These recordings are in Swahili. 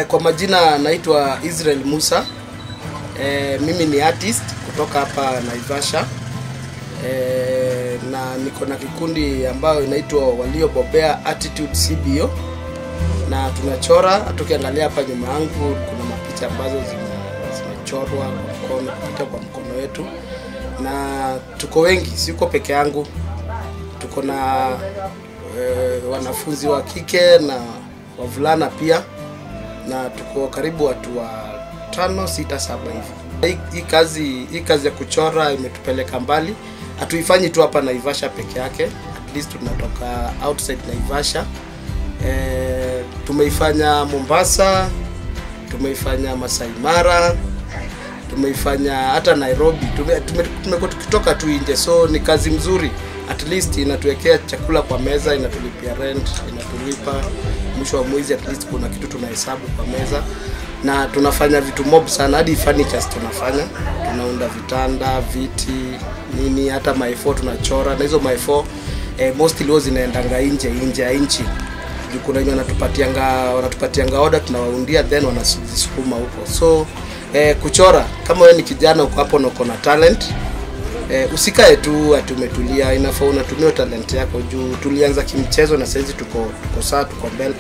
Kwa majina naitwa Israel Musa. Mimi ni artist kutoka hapa Naivasha. Na niko na kikundi ambayo inaitwa Waliobobea Attitude CBO, na tunachora. Tukiangalia hapa nyuma yangu kuna mapicha ambazo zimechorwa kwa mkono, kupita kwa mkono wetu. Na tuko wengi, siko peke yangu. Tuko na wanafunzi wa kike na wavulana pia, na tuko karibu watu wa 5, 6, 7 hivi. Hii kazi ya kuchora imetupeleka mbali. Hatuifanyi tu hapa Naivasha peke yake, at least tunatoka outside Naivasha. Tumeifanya Mombasa, tumeifanya Masai Mara, tumeifanya hata Nairobi. Tumekuwa tukitoka tu nje, so ni kazi mzuri. At least inatuwekea chakula kwa meza, inatulipia rent, inatulipa mwisho wa mwezi, at least kuna kitu tunahesabu kwa meza. Na tunafanya vitu mob sana, hadi furnitures tunafanya. Tunaunda vitanda, viti, nini, hata my4 tunachora. Na hizo my4 mostly huwa zinaendanga nje ya nchi. Juu kuna wenye wanatupatianga order, tunawaundia, then wanazisukuma huko. So kuchora, kama wewe ni kijana uko hapo na uko na talent, usikae tu ati umetulia. Inafaa unatumia talent yako juu tulianza kimchezo na saizi tuko sawa, tuko mbele.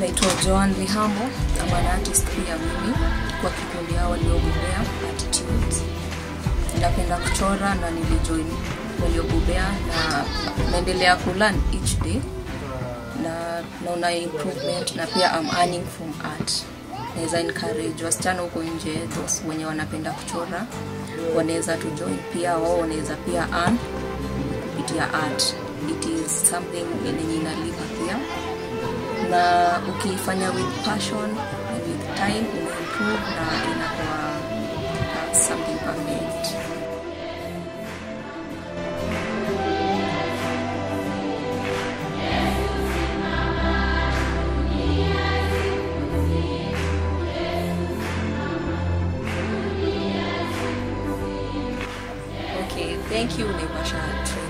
Naitwa Joan Lihamo, I'm an artist pia mimi kwa kikundi hao Waliobobea Attitudes. Napenda kuchora na nilijoin Waliobobea na naendelea kulearn each day, na naona improvement, na pia I'm earning from art. Naweza encourage wasichana huko nje, those wenye wanapenda kuchora, wanaweza to join pia, wao wanaweza pia earn kupitia art. It is something yenye inalipa pia, na ukifanya with passion and with time una improve na inakuwa something perfect. Okay, thank you Naivasha Training